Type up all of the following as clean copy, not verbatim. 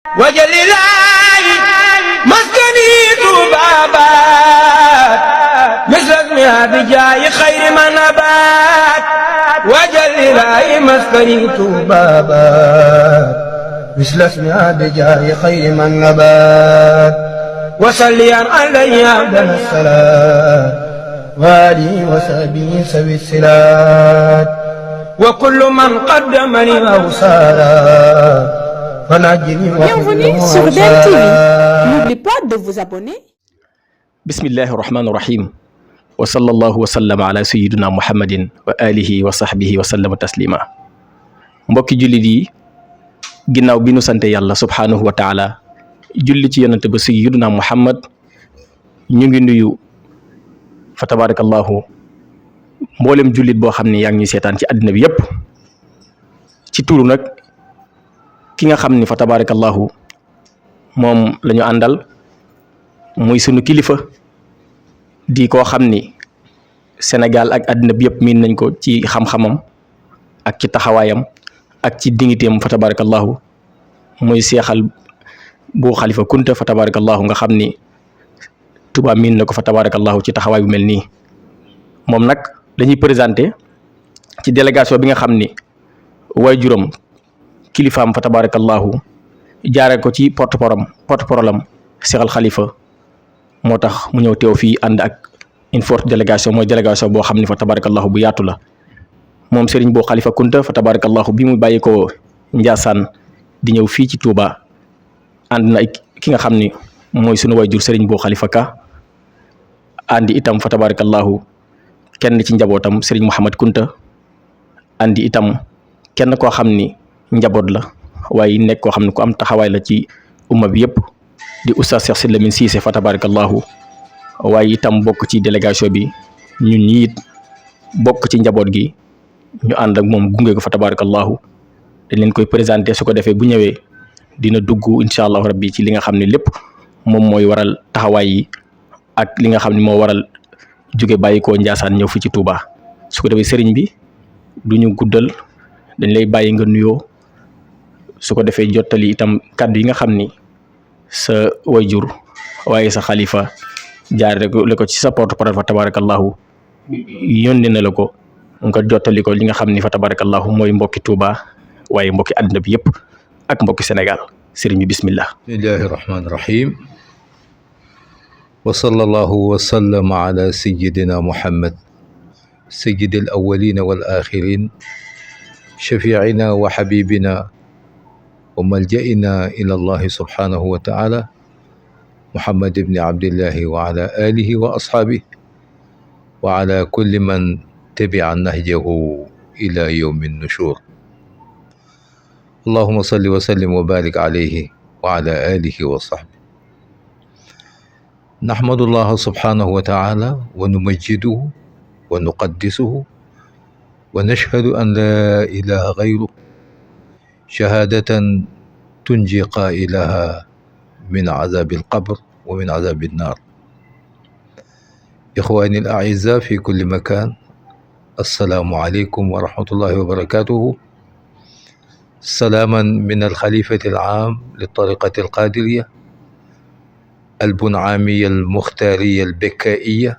wajalilaayi maskani tuubaabaat misras mi abijaayi xayri ma nabaat wajalilaayi maskani tuubaabaat misras mi abijaayi xayri ma nabaat wasalliyan alayhi abdal salaat waalihi wa sahbihi sawi silaat wa kullu man qaddamani aw saara. Bienvenue sur DEM TV. N'oubliez pas de vous abonner. Bismillahi rahmani rahim. Wa sallallahu wa sallama ala sayyidina Muhammadin wa alihi wa sahbihi wa sallama taslima. Mbokki jullit yi ginnaaw bi nu sante yàlla subhanahu wa taala julli ci yonante ba sayyidina Muhammad ñu ngi nuyu fa tabarakallahu mboolem jullit boo xam ne yaa ngi ñuy seetaan ci àddina bi yépp ci turu nag ki nga xam ni fa tabarakallahu moom la ñu àndal muy sunu kilifa di koo xam ni Sénégal ak àddina bi yëpp miin nañ ko ci xam-xamam ak ci taxawaayam ak ci dignitéem fa tabarakallahu muy seexal bu Xalifa Kunta fa tabarakallahu nga xam ni Tuubaa miin na ko fa tabarakallahu ci taxawaay bu mel nii moom nag dañuy présenté ci délégation bi nga xam ni waajuram kilifaam fa tabarakallahu jaare ko ci porte-parole am Seexal Xalifa moo tax mu ñëw teew fii ànd ak une forte délégation mooy délégation boo xam ne fa tabarakallahu bu yaatu la moom Serigne Bou Khalifa Kunta fa tabarakallahu bi mu bàyyi ko Njaasaan di ñëw fii ci Touba ànd na ki nga xam ni mooy sunu waajur Serigne Bou Khalifa Ka àndi itam fa tabarakallahu kenn ci njabootam Serigne Mouhamad Kunta àndi itam kenn koo xam ni njaboot la waaye nekk koo xam ne ku am taxawaay la ci umma bi yëpp di oustaz Cheikh Sidy Lamine Cissé fa tabarakallahu waaye itam bokk ci délégation bi ñun ñi it bokk ci njaboot gi ñu ànd ak moom gunge ko fa tabarakallahu dañ leen koy présenté su ko defee bu ñëwee dina dugg incha allahu rabbi ci li nga xam ne lépp moom mooy waral taxawaay yi ak li nga xam ne moo waral jóge bàyyi koo Njaasaan ñëw fi ci Touba su ko defee sëriñ bi duñu guddal dañ lay bàyyi nga nuyoo su ko defee jottali itam kàddu yi nga xam ni sa wayjur waaye sa xalifa jaare ko ci sa porte-parole fa tabarakallahu yónni na la ko nga jottali ko li nga xam ni fa tabarakallahu mooy mbokki Touba waaye mbokki àddina bi yëpp ak mbokki Sénégal sëriñ bi bismillah. bismillahi rahmani rahim wa sallallahu wa sallama ala sayyidina Muhammad sayyidil awwalina wal axirin shafiicina wa xabibina wa maljaina ila allahi subhanahu wa taala Muhammad ibni abdillahi wa ala alihi wa ashaabihi wa ala kulli man tabica nahjahu ila yawmi nushur allahuma salli wa sallim wa barik alayhi wa ala alihi wa sahbihi nahmadu allaha subhanahu wa taala wa numajjiduhu wa nuqaddisuhu wa nashhadu an laa ilaaha gayruhu shahaadatan tunji qaa'ilahaa min azaabil qabr wa min azaabin naar. Ixwaani al-a'izzaa fi kulli makaan, assalaamu aleykum wa rahmatullaahi wa barakaatuhu. salaaman min al-xaliifati al-aam li-tariiqati al-qaadiriyya al-bun'aamiyya al-muxtaariyya al-bekkaa'iyya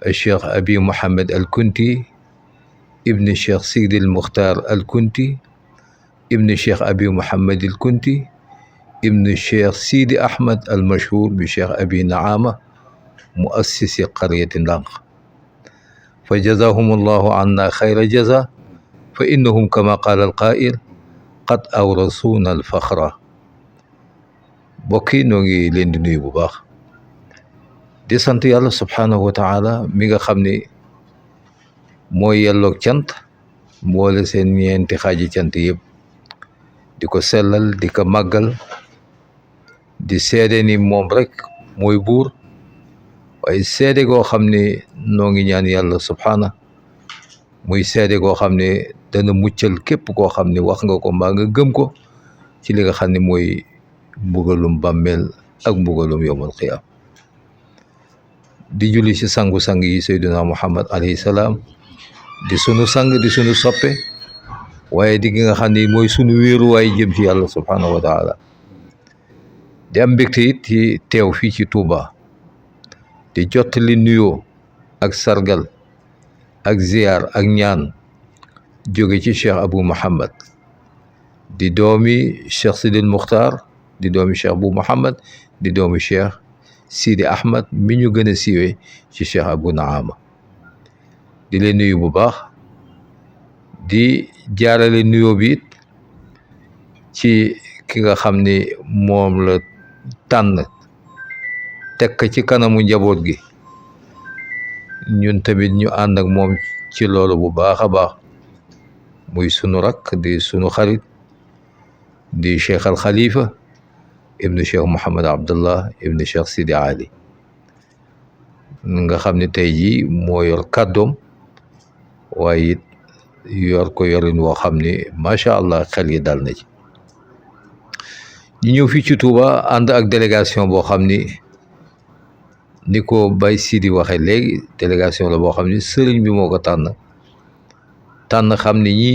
al-sheekh Abi Muhammad al-Kunti ibn Cheikh Sidi al-Mukhtar al-Kunti ibn Cheikh Abi Muhammad al-Kunti ibn Cheikh Sidi Ahmad al-mashhur bi Cheikh Abi Naama muassisi qaryati Ndanq fa jazahum allahu anna xayra jaza fa innahum kama qaala al-qaa'il qad awrasuuna al-faxra. Mbokk yi noo ngi leen di nuyu bu baax di sant yàlla subhaanahu wa taala mi nga xam ni mooy yelloog cant mboole seen ñeenti xaaji cant yëpp di ko sellal di ko màggal di seede ni moom rek mooy buur waaye seede goo xam ne noo ngi ñaan yàlla subhaana muy seede goo xam ne dana muccal képp koo xam ne wax nga ko mbaa nga gëm ko ci li nga xam ne mooy mbugalum bàmmeel ak mbugalum yawmal qiyaama di julli ci sangu-sang yi sayduna Muhammad alayhi salaam di sunu sang di sunu soppe waaye di nga xam ni mooy sunu wéeruwaay jëm ci yàlla subhanahu wa taala. di am mbégte it ci teew fii ci Touba di jottali nuyoo ak sargal ak ziyaar ak ñaan jóge ci Cheikh Abou Mouhammad di doomi Cheikh Sidil Muxtaar di doomi Cheikh Abou Mouhammad di doomi Cheikh Sidi Ahmad mi ñu gën a siiwee ci Cheikh Abou Naama. di leen nuyu bu baax di jaarale nuyoo bi it ci ki nga xam ni moom la tànn teg ko ci kanamu njaboot gi ñun tamit ñu ànd ak moom ci loolu bu baax a baax muy sunu rakk di sunu xarit di Cheikh al Khalifa ibnu Cheikh Mouhamad Abdallah ibnu Cheikh Sidi Ali nga xam ne tey jii moo yor kàddoom waaye it yor ko yorin woo xam ni macha allah xel yi dal na ci. ñu ñëw fii ci Touba ànd ak délégation boo xam ni ko Baye Sidi waxee léegi délégation la boo xam ni sëriñ bi moo ko tànn xam ni ñi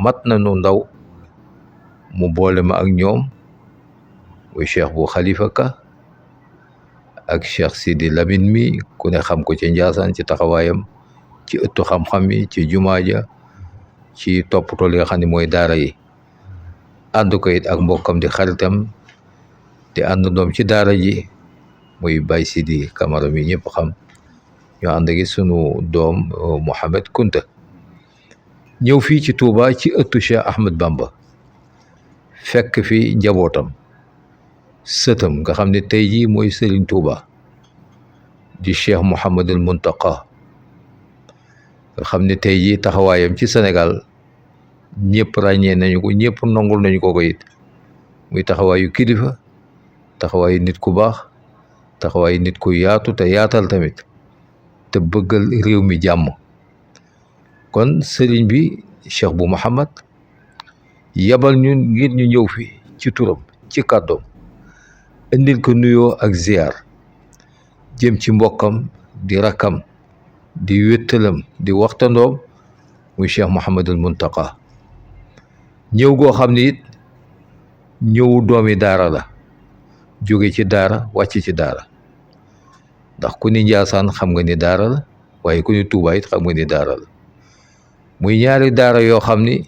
mat nañu ndaw mu boole ma ak ñoom muy Cheikh bu Khalifa Ka ak Cheikh Sidi Lamine mi ku ne xam ko ci Njaasaan ci taxawaayam ci ëttu xam-xam yi ci jumaa ja ci toppatoo li nga xam ne mooy daara yi ànd ko it ak mbokkam di xaritam di ànd doom ci daara ji muy Baye Sidi Camara mi ñëpp xam ñoo ànd gi sunu doom Mouhamed Kunta ñëw fii ci Touba ci ëttu Cheikh Ahmed Bamba fekk fi njabootam sëtam nga xam ne tey jii mooy Serigne Touba di Cheikh Mouhamadul Muntaqa nga xam ne tey jii taxawaayam ci Sénégal ñëpp ràññee nañu ko ñëpp nangul nañu ko it muy taxawaayu kilifa taxawaayu nit ku baax taxawaayu nit ku yaatu te yaatal tamit te bëggal réew mi jàmm. kon sëriñ bi Cheikh bu Mouhammad yabal ñun ngir ñu ñëw fi ci turam ci kàddoom indil ko nuyoo ak ziyaar jëm ci mbokkam di rakkam di wéttalam di waxtandoom muy Cheikh Mouhamadul Muntaqa ñëw goo xam ni it ñëwu doomi daara la jóge ci daara wàcc ci daara ndax ku ni Njaasaan xam nga ni daara la waaye ku ni Tuubaa it xam nga ni daara la muy ñaari daara yoo xam ni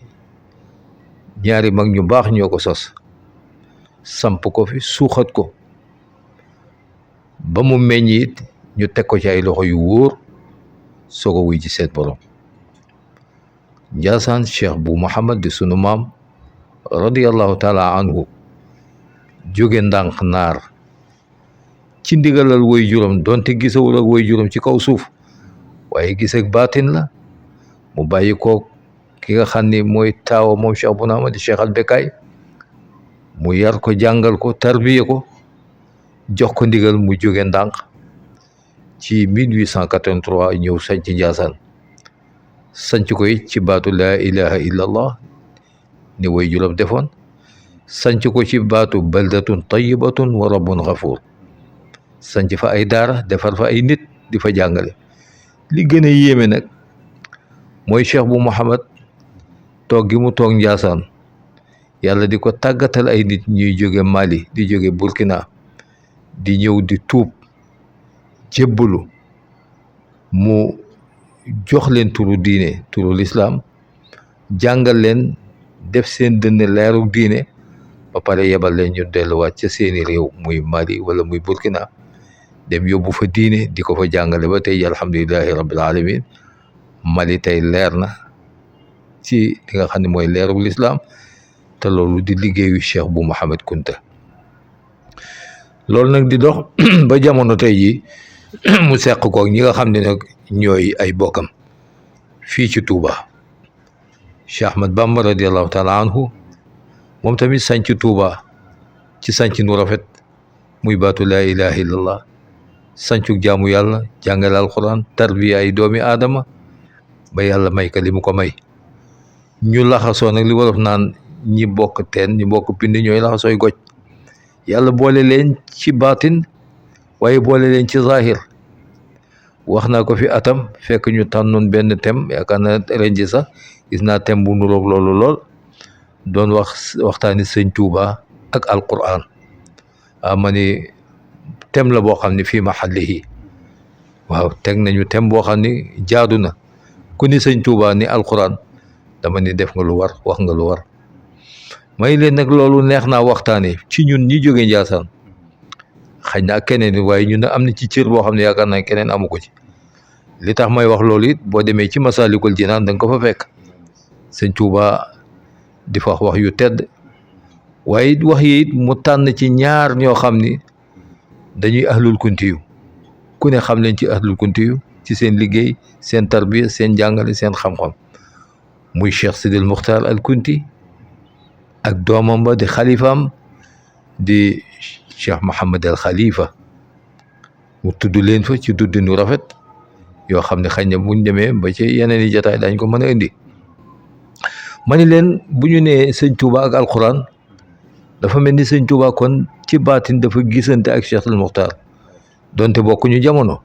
ñaari mag ñu baax ñoo ko sos samp ko fi suuxat ko ba mu meññ it ñu teg ko ci ay loxo yu wóor soog a wuy ci seen borom. Njaasaan Cheikh bu Mouhammad di sunu maam radiyallahu taala anhu jóge ndànk naar ci ndigalal woy juróom donte gisawul ak woy juróom ci kaw suuf waaye gis ak baatin la mu bàyyi ko ki nga xam ni mooy taawa moom Cheikh bu Naama di Cheikh al Bekaay mu yar ko jàngal ko tarbiye ko jox ko ndigal mu jóge ndànk ci 1883 ñëw sanc Njaasaan sanc ko it ci baatu laa ilaha illa allah ni way juróom defoon sanc ko ci baatu baldatun tayyibatun wa rabbun ghafuur sanc fa ay daara defar fa ay nit di fa jàngale. li gën a yéeme nag mooy Cheikh bu Mouhammad toog gi mu toog Njaasaan yàlla di ko tàggatal ay nit ñuy jóge Mali di jóge Burkina di ñëw di tuub jébbalu mu jox leen turu diine turu lislaam jàngal leen def seen dënn leeru diine ba pare yebal leen ñu delluwaat ca seeni réew muy Mali wala muy Burkina dem yóbbu fa diine di ko fa jàngale ba tey alhamdulillahi rabbil alamin Mali tey leer na ci li nga xam ne mooy leeru lislaam te loolu di liggéeyu Cheikh bu Mouhamed Kunta loolu nag di dox ba jamono tey jii mu seq koog ñi nga xam ne nag ñooy ay bokkam fii ci Touba Cheikh Ahmad Bamba radiallahu taala anhu moom tamit sanc Touba ci sanc nu rafet muy baatu laa ilaha illallah sancuk jaamu yàlla jàngale alquran tarbiya ay doomi aadama ba yàlla may ka li mu ko may ñu laxasoo nag li wolof naan ñi bokk teen ñi bokk pind ñooy laxasooy goj yàlla boole leen ci baatin waaye boole leen ci zahir wax naa ko fi atam fekk ñu tànnoon benn thème yaakaar na ren ji sax gis naa thème bu nuroog loolu lool doon waxtaani sëñ Tuuba ak alquran ma ni thème la boo xam ne fii mahallihi waaw teg nañu thème boo xam ni jaadu na ku ni sëñ Tuuba ni alquran dama ni def nga lu war wax nga lu war may leen nag loolu neex naa waxtaane ci ñun ñi jóge Njaasaan xëy na ak keneen waaye ñun am na ci cër boo xam ne yaakaar naa keneen amu ko ci li tax may wax loolu it boo demee ci Masaalikul Jinaan da nga ko fa fekk sëñ Tuuba di fa wax yu tedd waaye wax yi it mu tànn ci ñaar ñoo xam ni dañuy ahlul kuntiyu ku ne xam leen ci ahlul kuntiyu ci seen liggéey seen tarbiya seen jàngale seen xam-xam muy Cheikh Sidil Muxtaar al Kunti ak doomam ba di xalifaam di Cheikh Mohammed al Khalifa mu tudd leen fa ci tuddinu rafet yoo xam ne xëy na buñ demee ba ci yeneen i jotaay dañ ko mën a indi ma ni leen bu ñu nee sëñ Touba ak alquran dafa mel ni sëñ Touba kon ci baatin dafa gisante ak Cheikh al Muxtaar donte bokkuñu jamono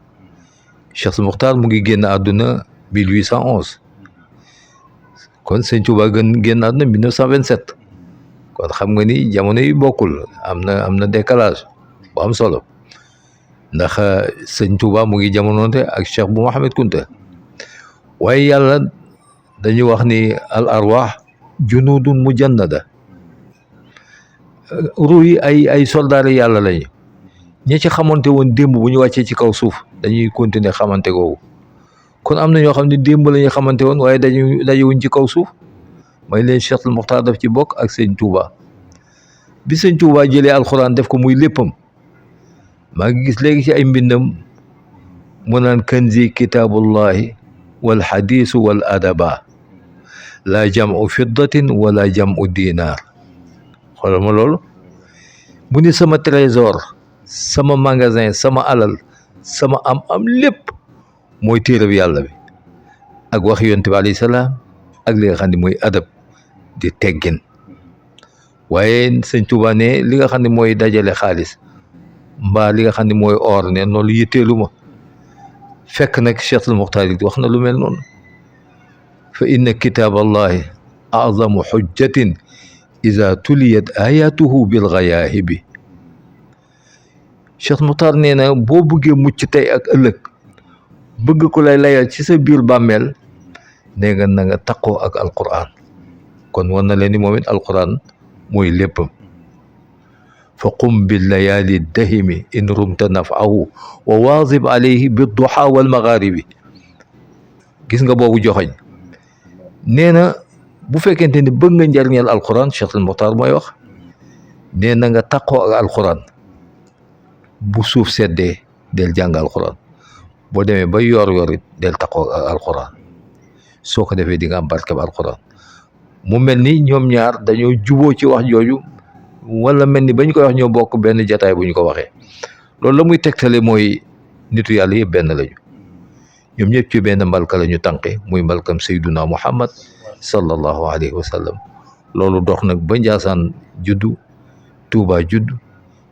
Cheikh al Muxtaar mu ngi génn àdduna 1811 kon sëñ Touba génn àdduna 1927 kon xam nga ni jamono yi bokkul am na décalage bu am solo ndax sëñ Touba mu ngi jamonoonte ak Cheikh bu Mohamed Kunta waaye yàlla dañu wax ni al arwaax junudun mujannada ruu yi ay soldaari yàlla lañu ñi ci xamante woon démb bu ñu wàccee ci kaw suuf dañuy continuer xamante googu kon am na ñoo xam ne démb la ñu xamante woon waaye dajewuñ ci kaw suuf may leen Cheikh al Muxtaar daf ci bokk ak sëñ Touba bi sëñ Touba jëlee alxuraan def ko muy léppam maa ngi gis léegi ci ay mbindam mu naan kanzi kitaabullahi wal xadiisu wal adaba la jamu fiddatin wala jamu dinaar xoolal ma loolu mu ni sama trésor sama magasin sama alal sama am lépp mooy téereb yàlla bi ak wax yonent bi alayhi salaam ak li nga xam ne mooy adab di teggin waaye sëñ Touba ne li nga xam ne mooy dajale xaalis mbaa li nga xam ne mooy or ne noonu yitteelu ma fekk nag Cheikh al Muxtaar wax na lu mel noonu fa inna kitaab allahi azamu xujjatin ida tuliyat ayatuhu bil gayaahibi Cheikh Muxtaar nee na boo bëggee mucc tey ak ëllëg bëgg ko lay layal ci sa biir bàmmeel nee nga na nga taqoo ak alquran kon war na leen ni moom it alquran mooy léppam fa qum bil layaali dahimi in rumta nafaahu wa waazib alayhi bi duha wal magharibi gis nga boobu joxoñ nee na bu fekkente ni bëgg nga njariñal alquran Cheikh al Muxtaar mooy wax nee na nga taqoo ak alquran bu suuf seddee del jàng alquran boo demee ba yor it del taqoo ak alquran soo ko defee di nga am barkeb alquran mu mel ni ñoom ñaar dañoo juboo ci wax jooju wala mel ni bañ koy wax ñoo bokk benn jataay bu ñu ko waxee loolu la muy tegtale mooy nitu yàlla yëpp benn lañu ñoom ñëpp ci benn mbalka la ñu tànqe muy mbalkam sayduna muhammad sallallahu alayhi wa sallam loolu dox nag ba Njaasaan juddu Tuuba juddu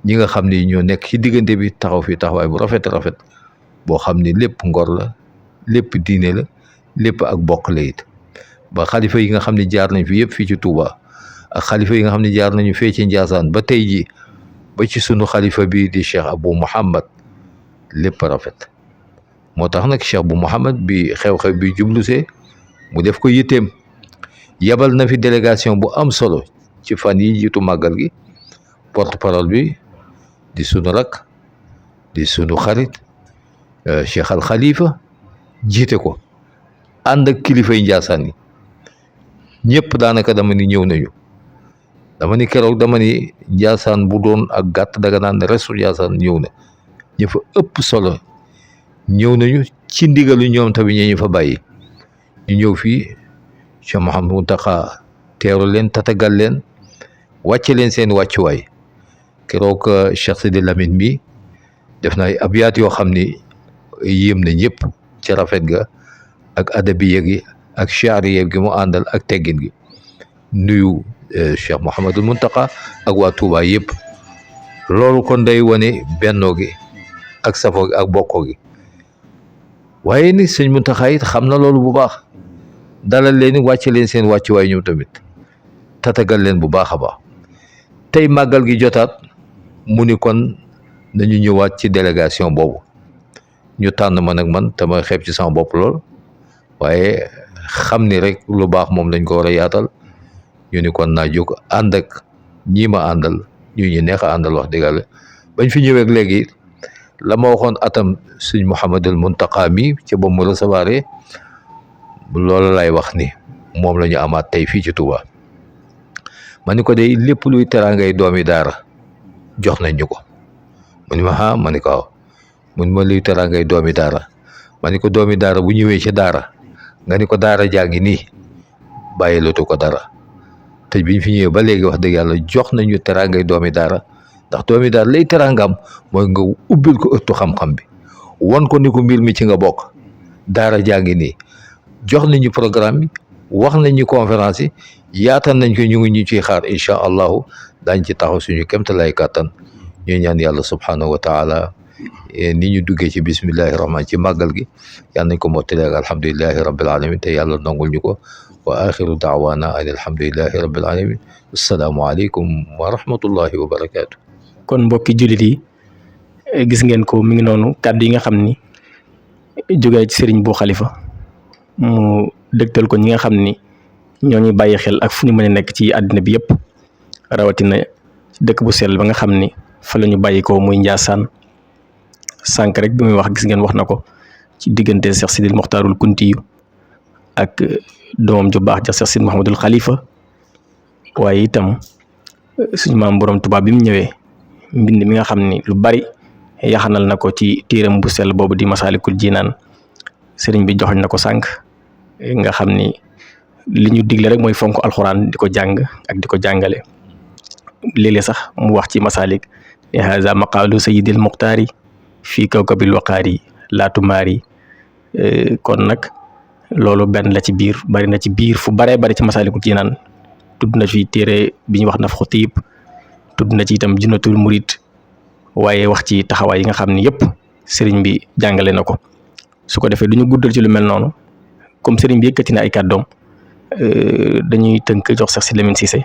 ñi nga xam ni ñoo nekk ci diggante bi taxaw fi taxawaay bu rafet boo xam ni lépp ngor la lépp diine la lépp ak bokk la it ba xalifa yi nga xam ne jaar nañ fi yëpp fii ci Touba ak xalifa yi nga xam ne jaar nañu fee ci Njaasaan ba tey ji ba ci sunu xalifa bi di Cheikh Abou Mouhammad lépp rafet moo tax nag Cheikh Abou Mouhammad bi xew-xew bi jublusee mu def ko yitteem yabal na fi délégation bu am solo ci fan yi jiitu màggal gi porte parole bi di sunu rak di sunu xarit Cheikh al Khalifa jiite ko ànd ak kilifay Njaasaan yi ñëpp daanaka dama ni ñëw nañu dama ni keroog dama ni Njaasaan bu doon ak gàtt daga naan restu Njaasaan ñëw na ñu fa ëpp solo ñëw nañu ci ndigalu ñoom tamit ñu fa bàyyi ñu ñëw fii Cheikh Mouhamadou Mountakha teeru leen tatagal leen wàcce leen seen wàccuwaay keroog Cheikh Sidi Lamine bi def na ay abyaat yoo xam ni yéem na ñëpp ci rafet ga ak adabiya gi ak chaariya gi mu àndal ak teggin gi nuyu Cheikh Mouhamadou Mountakha ak waa Touba yëpp loolu kon day wane bennoo gi ak safo gi ak bokko gi waaye ni sëñ Mountakha it xam na loolu bu baax dalal leen wàcce leen seen wàccuwaay ñoom tamit tatagal leen bu baax a baax. tey màggal gi jotaat mu ni kon nañu ñëwaat ci délégation boobu ñu tànn man ak man te ma xeeb ci sama bopp lool waaye xam ni rek lu baax moom dañ ko war a yaatal ñu ni kon naa jóg ànd ak ñii ma àndal ñu neex a àndal wax dëgg yàlla bañ fi ñëwee léegi la ma waxoon atam sëñ Mouhamadul Muntaqa mi ca ba mu recevoir loolu lay wax ni moom la ñu amaat tey fii ci Touba ma ni ko de lépp luy teraangay doomi daara jox nañ ñu ko mu ni ma ma ni ko waaw mu ni ma luy teraangay doomi daara ma ni ko doomi daara bu ñëwee ci daara nga ni ko daara jaa ngi nii bàyyilatu ko dara te biñ fi ñëwee ba léegi wax dëgg yàlla jox nañu teraangay doomi daara ndax doomi daara lay teraangam mooy nga ubbil ko ëttu xam-xam bi won ko ni ko mbir mi ci nga bokk daara jaa ngi nii jox nañu programme bi wax nañu conférence yi yaatal nañ ko ñu ngi ñu ciy xaar incha allahu daañ ci taxaw suñu kéemtalaay kàttan ñuy ñaan yàlla subhanahu wa taala ni ñu duggee ci bismillahi rahman ci màggal gi yal nañ ko mottali ak alhamdulilahi rabbil alamin te yàlla nangul ñu ko wa axiru daawana an alhamdulilahi rabbil alamin assalaamu aleykum wa rahmatullahi wa barakatuh. kon mbokki jullit yi gis ngeen ko mi ngi noonu kàddu yi nga xam ni jógee ci sëriñ bu xalifa mu dëgtal ko ñi nga xam ni ñoo ñuy bàyyi xel ak fu ñu mën a nekk ci àddina bi yëpp rawatina dëkk bu sell ba nga xam ni fa la ñu bàyyi ko muy Njaasaan sànq rek bi muy wax gis ngeen wax na ko ci diggante Cheikh Sidil Mokhtarul Kunti ak doomam ju baax ja Cheikh Sidil Mouhamadul Khalifa waaye itam suñu maam borom Tuubaa bi mu ñëwee mbind mi nga xam ni lu bari yaxanal na ko ci téeram bu sell boobu di Masaalikul Jinaan sëriñ bi joxoñ na ko sànq nga xam ni li ñu digle rek mooy fonk alxuraan di ko jàng ak di ko jàngale léeg-léeg sax mu wax ci masaalik ne haza maqaalu sayyidil muxtaari fii kawkabil waqaari laatu maari kon nag loolu benn la ci biir bari na ci biir fu baree bari ci Masaalikul Jinaan tudd na fi téere bi ñu wax Nafxu Tiib tudd na ci itam Junnatul Murid waaye wax ci taxawaay yi nga xam ni yëpp sëriñ bi jàngale na ko su ko defee du ñu guddal ci lu mel noonu comme sëriñ bi yëkkati na ay kàddoom dañuy tënk jox sax si Lamine Cissé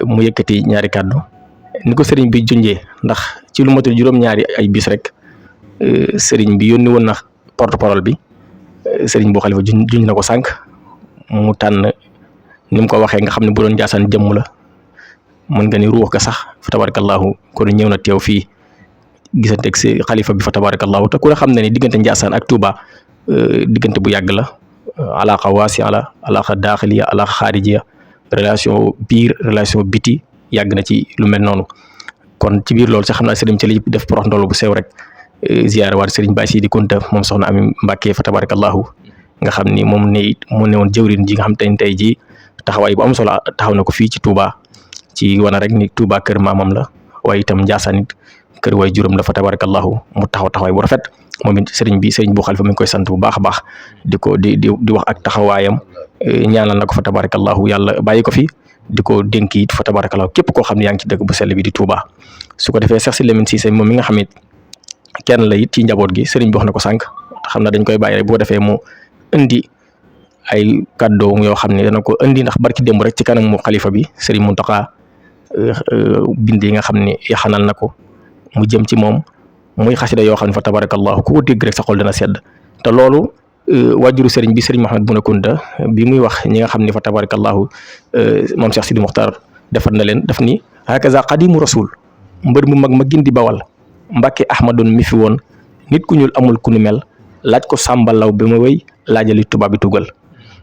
mu yëkkati ñaari kàddu ni ko sëriñ bi junjee ndax ci lu matul juróom-ñaari ay bis rek sëriñ bi yónni woon na porte-parole bi sëriñ boo xalifa junj na ko sànq mu tànn ni mu ko waxee nga xam ne bu doon Njaasaan jëmm la mën nga ni ruux ga sax fa tabarakallahu kon ñëw na teew fii gisanteeg si xalifa bi fa tabarakallahu te ku la xam ne ni diggante Njaasaan ak Touba diggante bu yàgg la alaqa waasi ala alaqa daaxiliya alaqa xaarijiya relation biir relation biti yàgg na ci lu mel noonu kon ci biir loolu sax xam naa sëriñ ci li def porox ndoolu bu sew rek ziyaare waat sëriñ Baye Sidi Kunta moom soxna Ami Mbàkke fa tabarakallahu nga xam ni moom ne mu ne woon jëwrin ji nga xam tey jii taxawaay bu am solo taxaw na ko fii ci Touba ci wana rek ni Touba kër maamam la waaye itam Njaasaan it kër waay juróom la fa tabarakallahu mu taxawaay bu rafet moom it sëriñ bu xalifa mi ngi koy sant bu baax a baax di ko di wax ak taxawaayam ñaanal na ko fa tabarakallahu yàlla bàyyi ko fi di ko dénk it fa tabarakallahu képp koo xam ne yaa ngi ci dëkk bu sell bi di Touba su ko defee Cheikh Lamine Cissé moom mi nga xam it kenn la it ci njaboot gi sëriñ bi wax na ko sànq xam na dañ koy bàyyi rek boo defee mu indi ay kàddoom yoo xam ne dana ko indi ndax barki démb rek ci kanam mu xalifa bi sëriñ Muntaqa bind yi nga xam ne yaxanal na ko mu jëm ci moom muy xasida yoo xam ne fa tabarakallahu ku ko dégg rek sa xol dana sedd te loolu wàjjuru sëriñ bi sëriñ Mouhamed Bouna Kounta bi muy wax ñi nga xam ne fa tabarakallahu moom Cheikh Sidi Mokhtar defar na leen daf ni hakaza qadimu rasul mbër mu mag ma gindi bawal Mbàkke Ahmadun mi fi woon nit ku ñuul amul ku nu mel laaj ko sàmbalaw bi ma wéy laajali tubaab bi tugal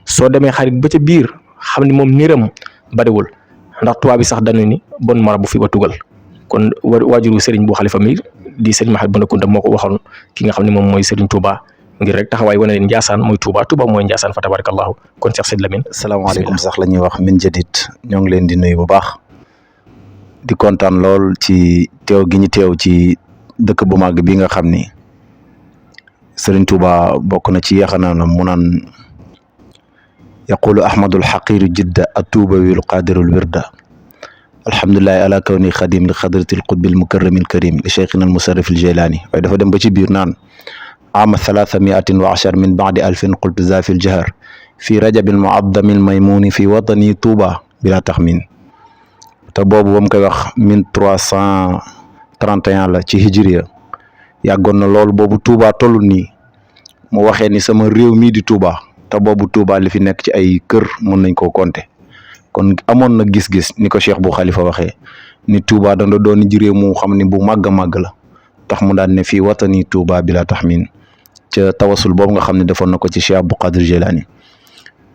soo demee xarit ba ca biir xam ne moom niram bariwul ndax tubaab bi sax dañu ni bon mara bu fi ba tugal kon waajuru sëriñ bu xalifa mi di sëriñ Mouhamed Bouna Kounta moo ko waxoon ki nga xam ne moom mooy sëriñ Touba ngir rek taxawaay wane leen Njaasaan mooy Touba mooy Njaasaan fa tabarakallahu kon Cheikh Sidi Lamine. salaamaaleykum sax la ñuy wax min jadid ñoo ngi leen di nuyu bu baax di kontaan lool ci teew gi ñu teew ci dëkk bu màgg bi nga xam ni sëriñ Touba bokk na ci yaxanana mu naan yaqulu ahmadul xaqiru jidda atuubawil qadirul wirda alhamdulilahi ala kawni xadim li xadratil qutbil mukarramil karim li cheikhina al musarrif al jilani waaye dafa dem ba ci biir naan ama 310 min baadi alfin qultu zafil jahar fi rajabil muaddamil maymuni fi watani Touba bila taxmin te boobu ba mu koy wax 1331 la ci hijriya yàggoon na loolu boobu Touba tollu nii mu waxee ni sama réew mii di Touba te boobu Touba li fi nekk ci ay kër mën nañ koo compter kon amoon na gis-gis ni ko Cheikh bu Khalifa waxee ni Touba dana doon ji réew mu xam ni bu màgg a màgg la tax mu daan ne fii watani Touba bila taxmin ca tawasul boobu nga xam ne defoon na ko ci Cheikh Abdou Qadir Jilani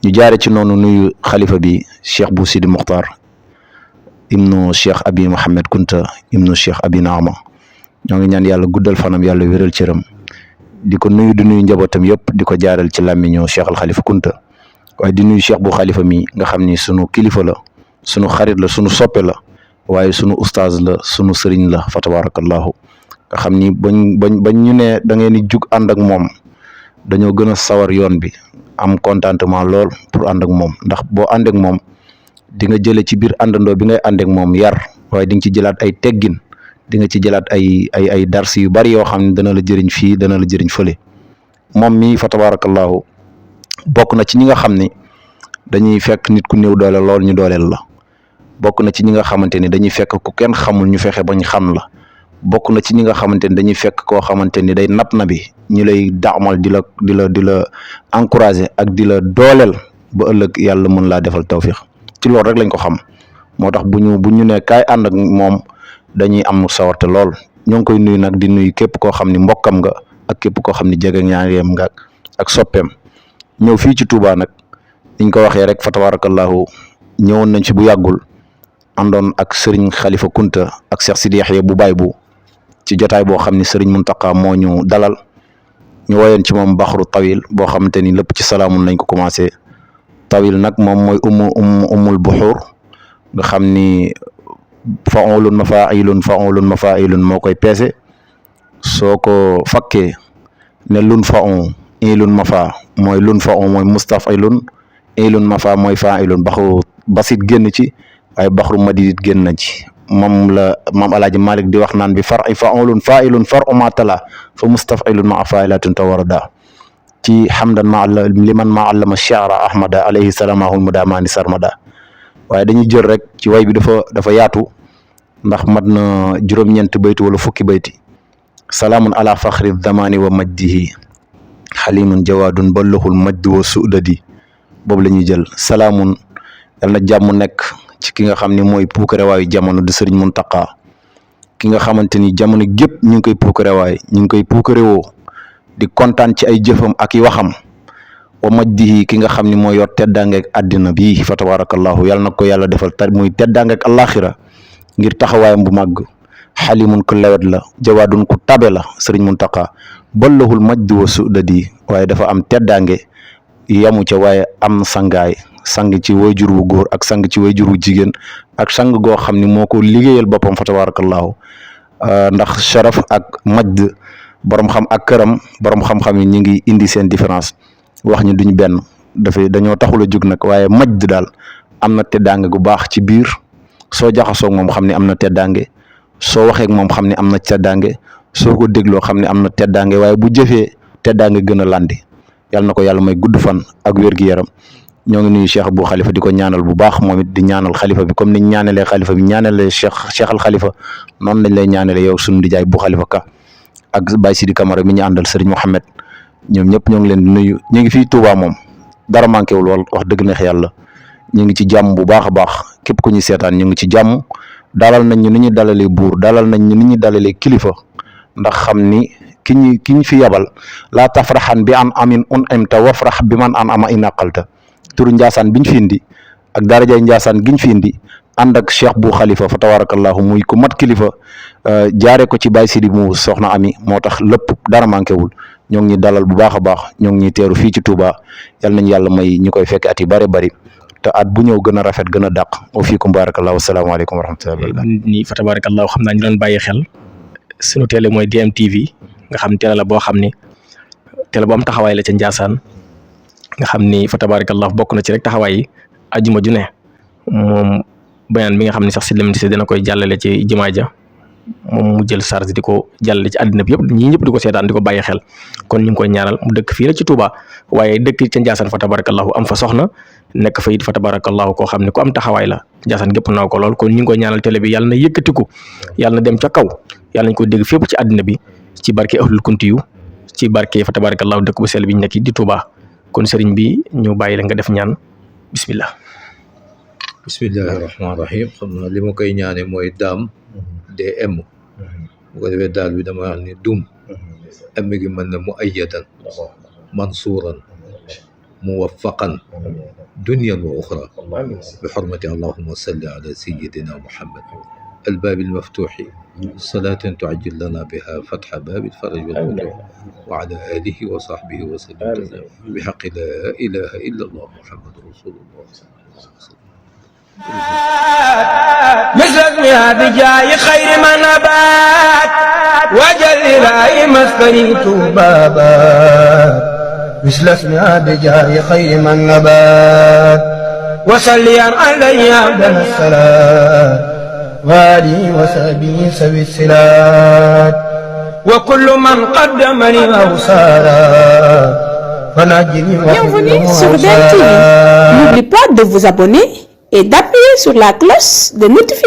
ñu jaare ci noonu nuyu xalifa bi Cheikh bu Sidi Muxtar ibnu Cheikh Abi Mohamed Kunta ibnu Cheikh Abi Naama ñoo ngi ñaan yàlla guddal fanam yàlla wéral cëram di ko nuyu di nuyu njabootam yëpp di ko jaaral ci làmmiñu Cheikh al Khalifa Kunta waaye di nuyu Cheikh bu Khalifa mi nga xam ni sunu kilifa la sunu xarit la sunu soppe la waaye sunu ustaaz la sunu sëriñ la fa tabarakallahu nga xam ni bañ ñu ne da ngeen di jug ànd ak moom dañoo gën a sawar yoon bi am contentement lool pour ànd ak moom ndax boo ànd ak moom di nga jële ci biir àndandoo bi ngay ànd ak moom yar waaye di nga ci jëlaat ay teggin di nga ci jëlaat ay dars yu bari yoo xam ne dana la jëriñ fii dana la jëriñ fële moom mii fa tabarakallahu bokk na ci ñi nga xam ni dañuy fekk nit ku néew doole lool ñu dooleel la bokk na ci ñi nga xamante ni dañuy fekk ku kenn xamul ñu fexe bañ xam la bokk na ci ñi nga xamante ni dañuy fekk koo xamante ni day nab na bi ñu lay daamal di la encourager ak di la dooleel ba ëllëg yàlla mën laa defal tawfiq ci loolu rek lañ ko xam moo tax bu ñu ne kaay ànd ak moom dañuy am sawarte lool ñoo ngi koy nuyu nag di nuyu képp koo xam ni mbokkam nga ak képp koo xam ni jege ñaareem nga ak soppeem ñëw fii ci Touba nag niñ ko waxee rek fa tabarakallahu ñëwoon nañ fi bu yàggul àndoon ak Serigne Khalifa Kunta ak Cheikh Sidi Yaxya bu baay bu ci jotaay boo xam ni Serigne Muntaqa moo ñu dalal ñu woyoon ci moom baxru tawil boo xamante ni lépp ci salaamun lañ ko commencé tawil nag moom mooy umul buxuur nga xam ni faulun mafailun moo koy peese soo ko fakkee ne lun faun ilun mafa mooy lun faun mooy mustafilun ilun mafa mooy failun baxru basit génn ci waaye baxru madidit génn na ci moom la maam alaaji Malik di wax naan bi far i faulun failun far uma tala fa mustafilun maa failatun tawarada ci xamdan liman ma allama shi'ra ahmada alayhi salaamahul mudamani sarmada waaye dañuy jël rek ci way bi dafa yaatu ndax mat na juróom-ñeent bayti wala fukki bayti salaamun ala faxri zamani wa majdihi xalimun jawaadun ballahul majdi wa sudadi boobu la ñuy jël salaamun yal na jàmm nekk ci ki nga xam ne mooy puukarewaayu jamono di Sëriñ Muntaqa ki nga xamante ni jamono gépp ñu ngi koy puukarewaay ñu ngi koy puukarewoo di kontaan ci ay jëfam ak i waxam wa majdihi ki nga xam ne mooy yor teddaangeeg àddina bii fa tabarakallahu yàlla na ko yàlla defal muy teddaangeeg àllaaxira ngir taxawaayam bu màgg xalimun ku lewet la jawaadun ku tabe la Sëriñ Muntaqa ballahul majdi wa sudadi waaye dafa am teddaange yamu ca waaye am sangaay sang ci wayjur wu góor ak sang ci wayjur wu jigéen ak sang goo xam ni moo ko liggéeyal boppam fa tabarakallahu ndax sharaf ak majd borom xam ak këram borom xam-xam yi ñi ngi indi seen différence wax ñu duñ benn dañoo taxul a jug nag waaye majd daal am na teddaange gu baax ci biir soo jaxasoo moom xam ne am na teddaange soo waxee ak moom xam ne am na teddaange soo ko dégloo xam ne am na teddaange waaye bu jëfee teddaange gën a landi yàlla na ko yàlla may gudd fan ak wér-gi-yaram ñoo ngi nuyu Cheikh bu Khalifa di ko ñaanal bu baax moom it di ñaanal xalifa bi comme niñ ñaanalee xalifa bi ñaanalee Cheikh al Khalifa noonu lañ lay ñaanalee yow sunu ndijaay bu Khalifa ka ak Baye Sidi Camara mi ñu àndal Serigne Mohamed ñoom ñëpp ñoo ngi leen di nuyu ñu ngi fii Touba moom dara manqué wul wal wax dëgg neex yàlla ñu ngi ci jàmm bu baax a baax képp ku ñu seetaan ñu ngi ci jàmm dalal nañ ñu ni ñuy dalalee buur dalal nañ ñu ni ñuy dalalee kilifa ndax xam ni ki ñu fi yabal laa tafraxan bi an amin un imta wafrax bi man an ama inaqalta turu Njaasaan biñ fi indi ak darajay Njaasaan giñ fi indi ànd ak Cheikh bu Khalifa fa tabarakallahu muy ku mat kilifa jaare ko ci Baye Sidi mu soxna Ami moo tax lépp dara manqué wul ñoo ngi ñuy dalal bu baax a baax ñoo ngi ñuy teeru fii ci Touba yal nañ yàlla may ñu koy fekk at yi bari bari te at bu ñëw gën a rafet gën a dàq wa fiikum barakallahu asalaamaaleykum wa rahmatullahi ni fa tabarakallahu xam naa ñu doon bàyyi xel sunu télé mooy DMTV nga xam télé la boo xam ni télé bu am taxawaay la ca Njaasaan nga xam ni fa tabarakallah bokk na ci rek taxawaay yi ajuma ju ne moom bayaan bi nga xam ne sax si lam si dina koy jàllale ci jumaa ja moom mu jël charge di ko jàllale ci àddina bi yëpp ñii ñëpp di ko seetaan di ko bàyyi xel kon ñu ngi koy ñaanal mu dëkk fii la ci Touba waaye dëkk ca Ndiassane fa tabarakallahu am fa soxna nekk fa it fa tabarakallahu koo xam ne ku am taxawaay la Ndiassane gépp naaw ko lool kon ñu ngi koy ñaanal télé bi yàlla na yëkkatiku yàlla na dem ca kaw yàlla nañ ko dégg fépp ci àddina bi ci barke ahlul kunti yu ci barke fa tabarakallahu dëkk bu sell bi ñu nekk di Touba kon sëriñ bi ñu bàyyi la nga def ñaan bismillah. bismillahi rahmaani rahim. xam naa li ma koy ñaane mooy daam DM bu ko defee daal bi dama wax ni dum am gi mën na mu ayyadan mansuuran muwaffaqan dunyan wa uxra bi xurmati allahuma salli ala sayidina muhammad الباب المفتوح صلاة تعجل لنا بها فتح باب الفرج والفتوح وعلى آله وصحبه وسلم بحق لا إله إلا الله محمد رسول الله صلى الله عليه وسلم. مثل اسمها بجاي خير ما نبات وجل لا مسكني بابات مثل اسمها بجاي خير ما نبات وصليا علي عبد الصلاة وآله وصحبه سوي الصلاة وكل من قدمني أوصالا فنجني Bienvenue sur DEM TV. N'oubliez pas de vous abonner et d'appuyer sur la cloche de notification.